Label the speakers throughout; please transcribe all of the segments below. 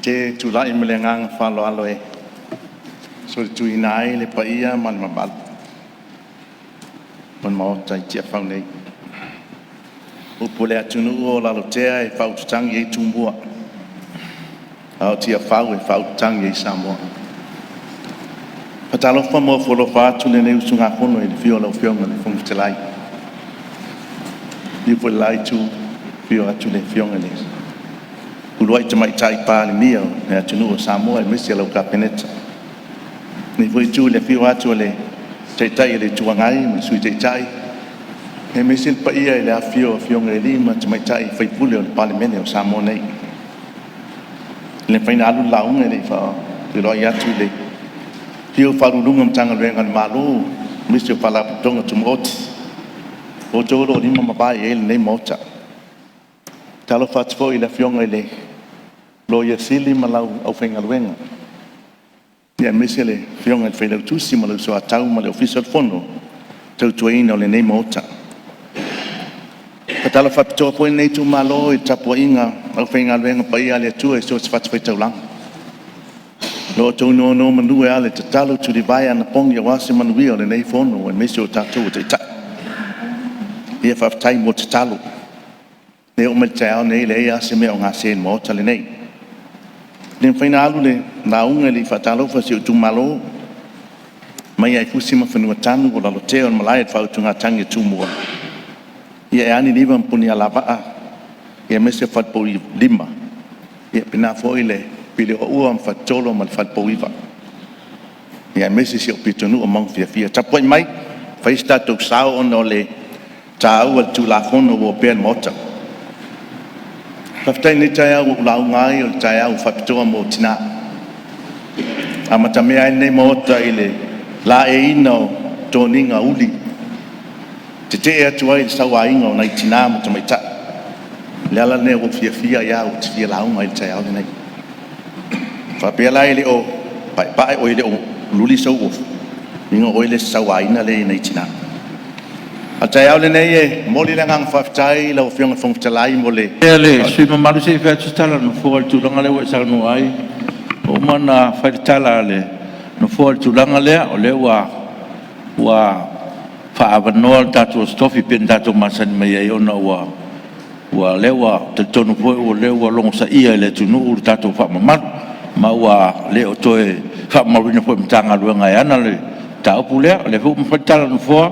Speaker 1: te tulai ma le agaga faaaloalo e solituina ai le paia ma le mamalu o le Maota i Tiafau nei. O upu a le atunuu o Lalotea e faaututagi ai Tumua, a o Tiafau e faaututagi ai Samoa. E faatalofa ma ofo alofa atu lenei usugafono i le afio o lau Afioga i le Fofoga Fetalai, liliu foi i le la itu, afio atu le Afioga i le uluai Tamaitai Palemia o le atunuu o Samoa aemaise lau Kapeneta. I lenei foi itu i le afio atu o le Taitai o le Itu Agai ma le Sui Taitai, aemaise le paia i le afifio o Afioga i alii ma tamaitai sui usufono o le Palemene o Samoa nei. E le mafai ona alu le lauga e le i faafeiloai atu i le afifio o Ofisa Sili o Pulega o Matagaluega a le Malo aemaise o Faalapotopotoga Tumaoti, o outou o lo o lima ma vae i ai lenei Maota. E faatalofa atu foi i le Afioga i le Loia Sili ma lau aufaigaluega, aemaise le Afioga i le Failautusi ma lou Soatau ma le Ofisa o le Fono i le tautuaina o lenei Maota. E faatalofa faapitoa foi lenei itumalo i le tapuaiga a le aufaigaluega paia a le Atua i so o se fatafaitaulaga, o lo o outou nonomanu e ala i tatalo, tulivae, anapogi aua se manuia o lenei Fono aemaise o tatou o Taitai. Ia faafetai mo tatalo. E oo mai i le taeao lenei e leai lava se mea o gase i le Maota lenei. E le mafai ona alu le lauga e le i faatalofa i si ou itumalo mai lava i Fusi ma Fanuatanu o Lalotea o le Malae o le Faautugatagi a Tumua, ia e a Niniva ma Punialavaa, aemaise Falepoulima faapena foi le Pilioua ma Faletolo ma le Falepouiva, aemaise si ou pitonuu o Maugafiafia. Tapuai mai fai so tatou sao ona o le taua o le Tulafono ua opea i le Maota. Faafetai i lenei taeao ua ou lauga ai, o le taeao faapitoa mo tina. E amatamea ai lenei Maota i le laeiina o toniga uli, tetee atu ai i le sauaina o nai tina ma tamaitai. O le ala lea ua ou fiafia ai lava ou te fia lauga ai i le taeao lenei. A faapea la e le o paepae oe e le o luli sou ofi, lona uiga o oe le isi sauaina lea i nai tina. A o le taeao lenei e momoli le agaga faafetai i lau Afioga i le Fofoga Fetalai mo le… Malie le sui usufono mamalu se i fai atu se tala a le Nofoa i le tulaga lea ua e saunoa ai. Ua uma ona fai le tala a le Nofoa i le tulaga lea, o lea ua faaavanoa le tatou Aso Tofi pei ona tatou masani mai ai, ona o lea ua talitonu foi o lea ua logosaia e le atunuu le tatou faamamalu, ma ua le o toe faamamaluina foi e le Matagaluega e ana le mataupu lea. O lea foi ua uma ona fai le tala a le Nofoa,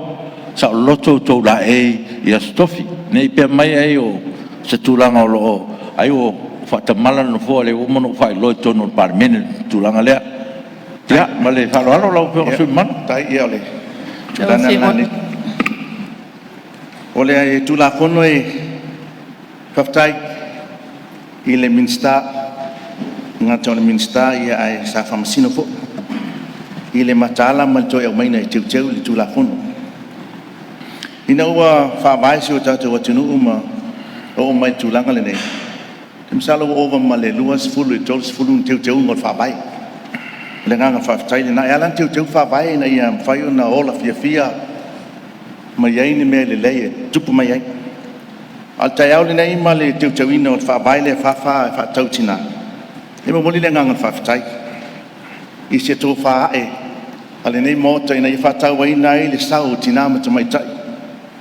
Speaker 1: saololoto outou laei i Aso Tofi. Ne i pea mai ai o se tulaga o lo o… ai ua faatamala le Nofoa, o lea ua uma ona ou faailoa i totonu o le Palemene le tulaga lea. Ia, ma le faaaloalo lau Afioga i le sui usufono mamalu. O le Tulafono e faafetai i le Minisita, e le gata o le Minisita ae sa faamasino foi i le mataala ma le toe aumaiga e teuteu le Tulafono. Ina ua faavae si o tatou atunuu ma oo mai i le tulaga lenei, masalo ua ova ma le 20 i le 30 ni teuteuga o le Faavae. O le agaga faafetai lena. E ala ona teuteu le Faavae ina ia mafai ona ola fiafia ma i ai ni mea lelei e tutupu mai ai. A o le taeao lenei ma le teuteuina o le Faavae lea e 44 e faatatau i tina, e momoli le agaga faafetai i se tofa ae a lenei Maota ina ia faatauaina ai le sao o tina ma tamaitai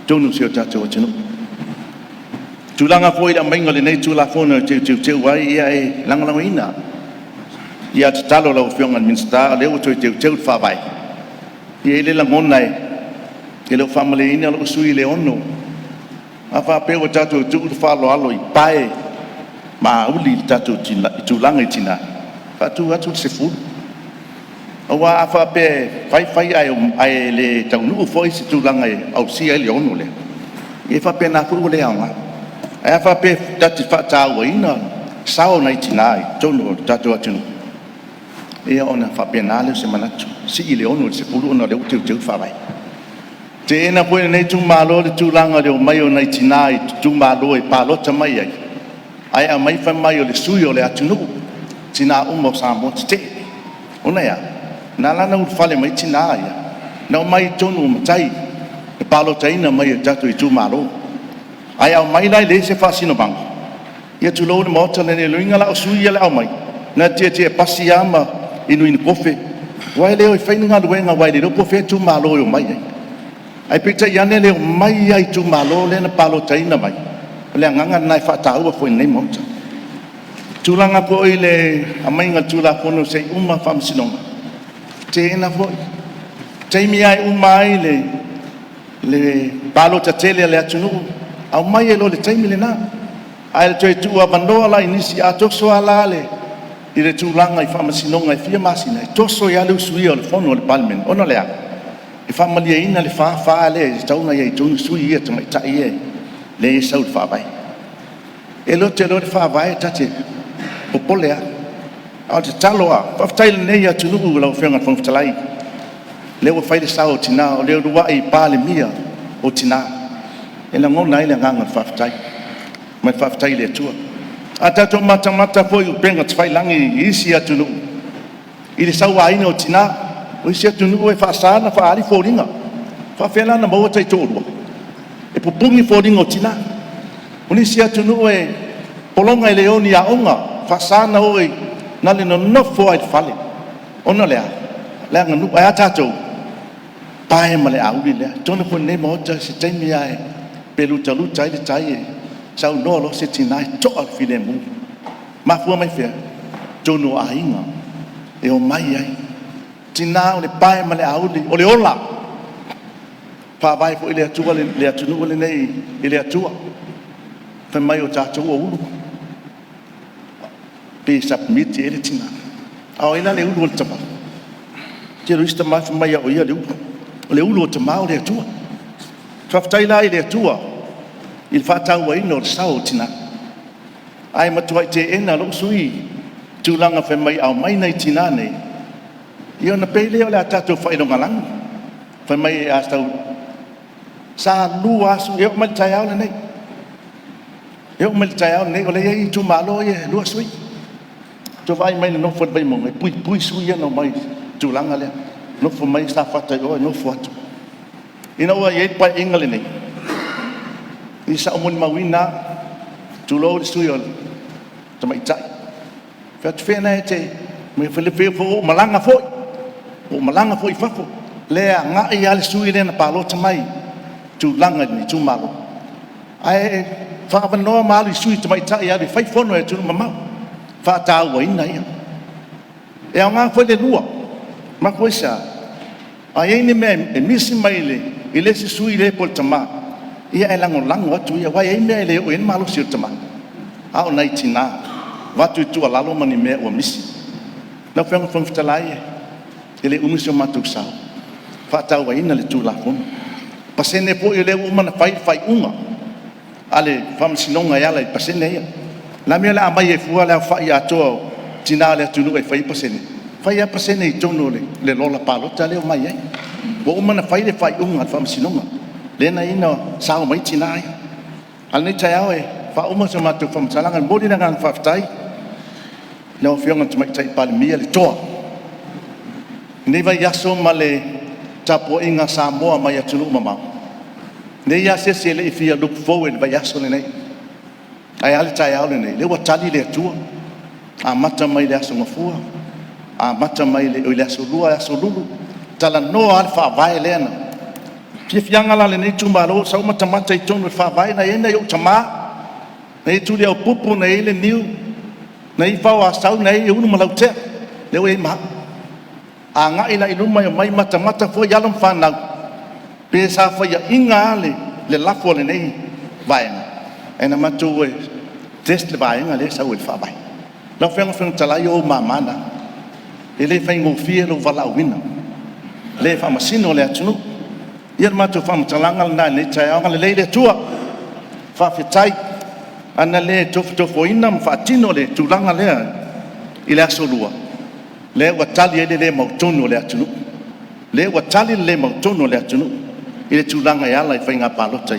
Speaker 1: i totonu o si o tatou atunuu. O tulaga foi i le aumaiga o lenei Tulafono e toe teuteu ai, ia e lagolagoina. Ia, a o le tatalo i lau Afioga i le Minisita, o lea ua toe teuteu le Faavae, e i ai le lagona e le o faamalieina lou sui usufono i le 6. A faapea ua tatou tuu le faaaloalo i pae ma auli i tatou tulaga i tina, faatu atu le 10. Aua a faapea e fai fai ae le taunuu foi se tulaga e ausia ai le 6 lea, ia e faapena foi ua le aoga. Ae a faapea tatou te faatauaina sao o nai tina i totonu o le tatou atunuu, ia ona faapena lea o se manatu, sii le 6 i le 10 ona o lea ua teuteu le Faavae. E teena foi e lenei itumalo le tulaga o le omai o nai tina i itumalo e palota mai ai, ae aumai fai mai o le sui o le atunuu, tina uma o Samoa tetee. Ona e a? Na ala ona ulufale mai tina ia, na omai i totonu o matai e palotaina mai e tatou itumalo. Ae aumai la e leai se faasinomaga, ia tulou le Maota lenei, lona uiga la o sui ia o le a omai, Na tietie pasi lava ma inuinu kofe, aua e le o e fai ni galuega aua e le iloa po o fea itumalo e omai ai. Ae peitai ane le omai lava i itumalo lea na palotaina mai. O le agaga lena e faataua foi i lenei Maota. O tulaga foi i le aumaiga o le Tulafono se i uma Faamasinoga, e teena foi. O le taimi lava e uma ai le palota tele a le atunuu, aumai ai loa i le taimi lena. Ae o le toe tuuavanoa la i nisi, a toso lava la i le tulaga i faamasinoga e fia masina, e toso ai lava le usuia o le fono a le Palemene. Ona o le a? E faamalieina le 4, 4 lea e tatau ona i ai i totonu sui ia tamaitai ia lea e sau i le faavae. E le o te iloa le Faavae ta te popole a, a o le tatalo a faafetai i lenei atunuu lau Afioga i le Fofoga Fetalai, lea ua fai le sao o Tina, o le uluai Palemia o Tina. E lagona ai le agaga o le faafetai ma le faafetai i le Atua. A tatou matamata foi i upega tafailagi i isi atunuu i le sauaina o tina, o isi atunuu e faasa ona faaali foliga. E faafefea la ona maua taitoalua? E pupuni foliga o tina. O nisi atunuu e pologa e le o i ni aoga, e faasa ona o na o le nonofo a i le fale. Ona o le a? O le aganuu. Ae a tatou? E pae ma le auli lea. Atonu foi o lenei Maota o se taimi lava e lutaluta ai le tai e saunoa loa se tina e toa le filemu. E mafua mai fea? O totonu o aiga e omai ai. O tina o le pae ma le auli, o le ola. E faavae foi le atunuu lenei i le Atua. Fai mai o tatou o ulu, pei e submit i ai le tina. A o ai la le ulu o le tama? Tele o isi tama fai mai o ia le ulu. O le ulu o tama o le Atua. Faafetai la i le Atua i le faatauaina o le sao o tina, ae matuai teena e lou sui usufono le tulaga fai mai a omai nai tina nei, ia ona pei lea o le a tatou faailogalanu. Fai mai a sau… Sa lua lava sui e oo mai i le taeao lenei, e oo mai le taeao lenei o lea e i ai itumalo ia e 2 sui. Ua tou vaai mai i le nofo a le Vaimauga e puipui sui ia na omai i le tulaga lea. Nofo mai Safata i o ae nofo atu. Ina ua i ai le Paeaiga lenei, ia sa ou molimauina lava, tulou le sui usufono tamaitai, ou fai atu, fea lena e te… Pei foi ua ou malaga foi, ua ou malaga foi i fafo, lea e agai lava le sui lea na palota mai i tulaga i le itumalo, ae faaavanoa ma alu i sui tamaitai e alu e fai fono i atunuu mamao, faatauaina ia. E aoga foi le lua, mafua i se a? A i ai ni mea e misi mai i le isi sui lea po o le tama, ia e lagolago atu ia aua e i ai mea e le oo i ai le malosi o le tama, a o nai tina, e avatu le tuualalo ma ni mea ua misi. Lau Afioga i le Fofoga Fetalai, e le umi so matou sao, e faatauaina le Tulafono. O pasene foi o lea ua uma ona fai le faaiuga a le Faamasinoga e ala i pasene ia. O le a le mea o le a aumai ai fua le aofai atoa o tina o le atunuu e fai ai pasene? Fai lava pasene i totonu o le lola palota lea e omai ai. Ua uma ona fai le faaiuga a le Faamasinoga lea na ala ai ona sao mai tina ia. A o lenei taeao e faauma se matou faamatalaga, e momoli le agaga faafetai i lau Afioga i le Tamaitai Palemia le toa. I lenei vaiaso ma le tapuaiga a Samoa mai atunuu mamao, e leai lava se isi e le i fia look forward i le vaiaso lenei. Ae a le taeao lenei? Lea ua tali le Atua, amata mai le Aso Gafua, amata mai le Aso Lua, Aso Lulu, talanoa lava le Faavae lea na… O le fiafiaga la o lenei itumalo sa ou matamata i totonu o le Faavae na i ai nai ou tama, na i ai Tuliaupupu na i ai Leniu, na i ai Faoasau na i ai Ulu ma Lautea, lea ua i ai ma au. A agai la i luma e omai matamata foi alo ma fanau, pe sa faiaina lava le lafo a lenei Vaega, ae na matou o e test le vaega lea e sau ai le Faavae. Lau Afioga i le Fofoga Fetalai, o ou mama na, e le faigofie lou valaauina, le faamasino le atunuu. Ia o le matou faamatalaga lena i lenei taeao. Agalelei le Atua, faafetai. A na le tofotofoina ma faatino le tulaga lea i le Aso Lua, lea ua tali ai le le mautonu o le atunuu, lea ua tali le le mautonu o le atunuu i le tulaga e ala i faiga palota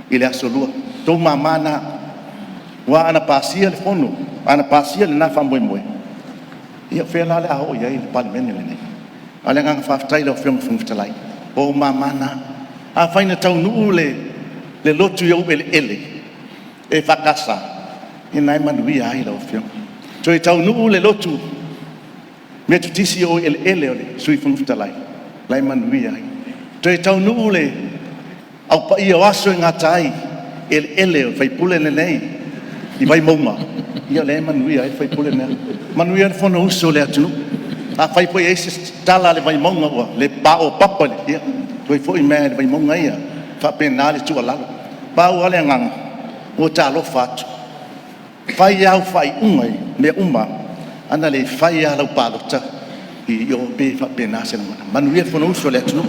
Speaker 1: i le Aso Lua. O outou mama na, aua ana pasia le fono, ana pasia lena faamoemoe, ia o fea la o le a oo i ai le Palemene lenei? A o le agaga faafetai i lau Afioga i le Fofoga Fetalai, o ou mama na. Afai na taunuu le lotu i ou eleele EFKS, ia lena e manuia ai lau Afioga. Toe taunuu le lotu Metotisi o i eleele o le Sui Fofoga Fetalai, la e manuia ai. Toe taunuu le Au Paia o Aso e Gata ai i eleele o le sui usufono lenei i Vaimauga, ia lea e manuia ai le sui usufono lenei. Manuia le Fonousu a le atunuu. Afai foi e i ai se tala a le Vaimauga ua le paopapa, ia toe foi mai lava i le Vaimauga ia. E faapena le tuualalo. Pau lava le agaga, ua ta alofa atu, fai lava au faaiuga i mea uma, a na le fai lava lau palota i o, e pei e faapena se lagona. Manuia le Fonousu a le atunuu.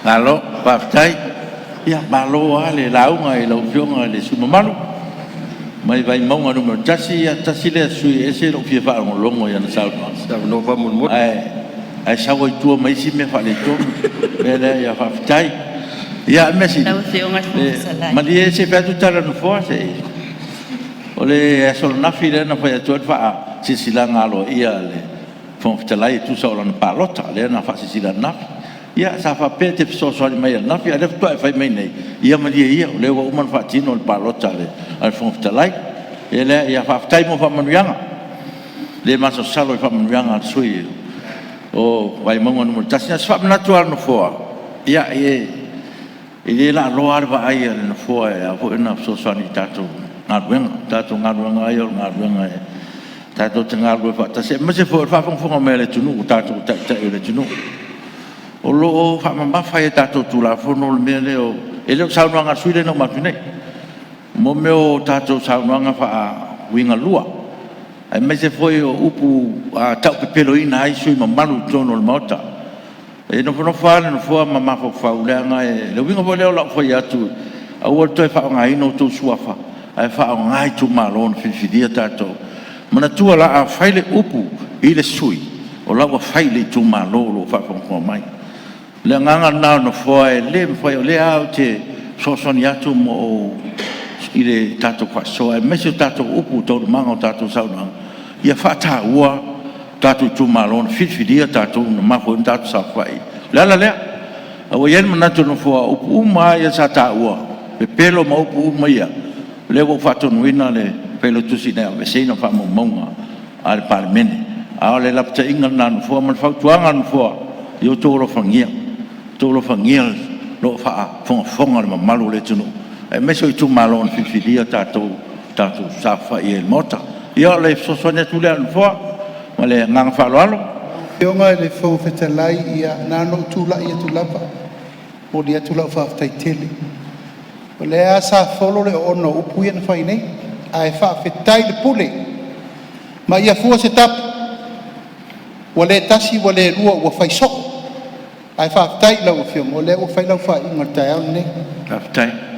Speaker 2: Malo faafetai. Ia malo lava le lauga i lau Afioga i le sui usufono mamalu mai Vaimauga 1. Ia tasi lea sui usufono e ese lou fia faalogologo i ana saunoaga, ae sau ai i tua ma isi mea faaletonu. O le mea lea, ia faafetai. Ia, o le mea sili,
Speaker 3: Lau Afioga i le Fofoga Fetalai…
Speaker 2: Malie se i fai atu le tala a le Nofoa se i… O le aso ananafi lea na fai atu ai le faasilasilaga aloaia a le Fofoga Fetalai e tusa o lana palota lea na faasilasila ananafi. Ia sa faapea e te fesoasoani mai ananafi, a o lea faatoa e fai mai nei, ia malie ia o lea ua uma ona faatino le palota a le Fofoga Fetalai. O le mea lea, ia faafetai mo faamanuiaga, e le masalosalo i faamanuiaga a le sui usufono o Vaimauga 1. Na o se faamanatu lava a le Nofoa, ia e le laaloa lava le vaai a le Nofoa e ao foi ona fesoasoani i le tatou galuega. O le tatou galuega lava ia o le galuega tatou te galulue faatasi, aemaise foi o le faafogafoga mai a le atunuu o tatou o taitai o le atunuu. O lo o faamamafa i a tatou Tulafono le mea lea o… E le o le saunoaga a le sui usufono lea na uma atu nei. Mo mea o tatou saunoaga faauigalua, aemaise foi o upu taupepeloina ai sui usufono mamalu i totonu o le Maota. E nofonofo lava le Nofoa ma mafaufau, leaga o le uiga foi lea o lau fai atu, aua le toe faaaogaina outou suafa ae faaaoga itumalo na filifilia tatou. Manatua la, a fai le upu i le sui usufono, o la ua fai i le itumalo o lo o faafogafoga mai. O le agaga lena o le Nofoa, e le mafai, o lea lava ou te fesoasoani atu ma ou… i le tatou faasoa aemaise o tatou upu i taualumaga o tatou saunoaga, ia faataua tatou itumalo na filifilia tatou na mafua ai ona tatou saofai. O le ala lea. Ae ua i ai le manatu o le Nofoa, o upu uma lava ia sa taua, pepelo ma upu uma ia, o lea ua ou faatonuina le Failautusi ina ia aveeseina faamaumauga a le Palemene. A o le lapataiga lena a le Nofoa ma le fautuaga a le Nofoa, ia outou alofagia, outou alofagia o lo o faafogafoga le mamalu o le atunuu aemaise o itumalo na filifilia tatou tatou te saofai ai i le Maota. Ia o le fesoasoani atu lea a le Nofoa ma le agaga faaaloalo.
Speaker 4: Lau Afioga i le Fofoga Fetalai, ia na ona ou tulai atu lava e momoli atu lau faafetai tele. O lea lava sa folo le oona o upu ia na fai nei, ae faafetai le pule ma ia fua se tapu, ua le tasi ua le lua ua fai soo. Ae faafetai i lau Afioga o lea ua fai lau faaiuga i le taeao lenei.